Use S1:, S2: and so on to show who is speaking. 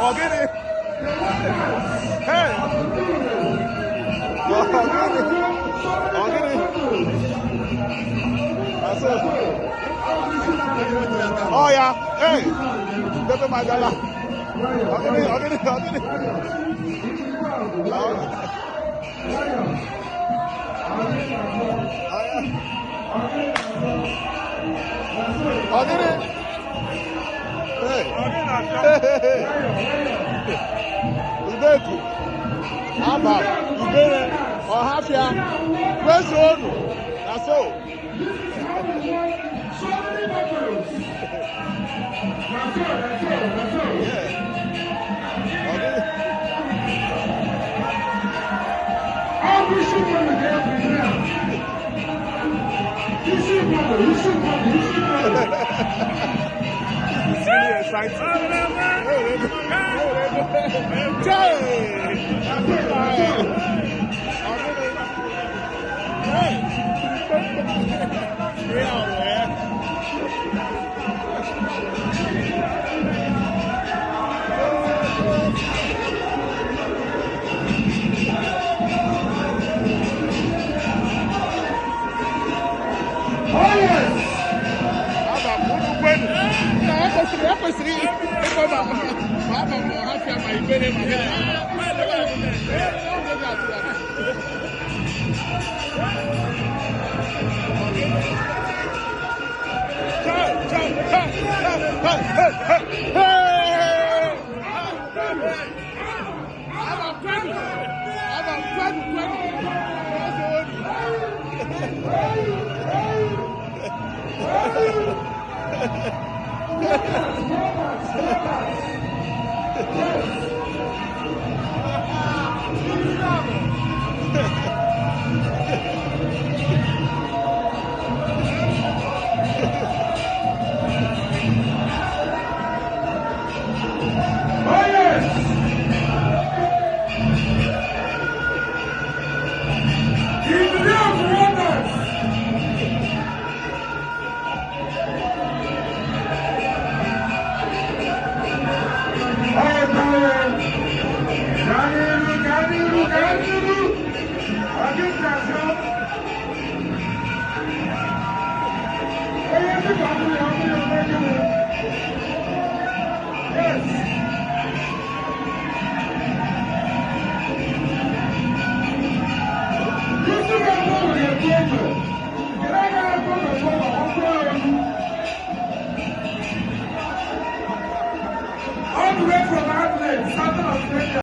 S1: Ọ gịnị? Hey! Ọ gịnị? Ọ gịnị? Asọ. Ọ ya, hey! Debe m agala. Ọ gịnị? Ọ gịnị? Ọ gịnị? Ọ ya. Ọ gịnị? Hey! Hey! Ibeku, Abam, Igbere, Ọhafịa, kwezuonu, na so.
S2: So many battles. Na so, na so, na so.
S1: Yeah. Ọ gịnị?
S2: All isi mmadụ ga-ebi now. Isi mmadụ, isi mmadụ, isi mmadụ.
S1: It's really exciting. Jay!
S2: Na so, na so.
S1: Ọ gịnị? Hey! Real, man.
S2: Oh yes.
S1: Abam, unu kwenu. Na ekwesịrị ịkpọ ma Abam ma Ọhafịa ma Igbere ma gịnị. Ee, oge ga-atụ ya. Chai, chai, chai, chai, hey, hey, hey, hey! Abam kwenu. Abam kwenu, kwenu. Kwezuonu.
S2: Oh yes. In the day of wonders. Oh, Zion. Ganiru, Ganiru, Ganiru. Agitação. Onye dị ka ọbụla ọbụla ọbụla. Yes. Yusuf Abdul ga-ekwu oge. Nke na-agaghị ekwu oge bụ ma ọ kwụọ ya egwu. All the way from Adelaide, Southern Australia.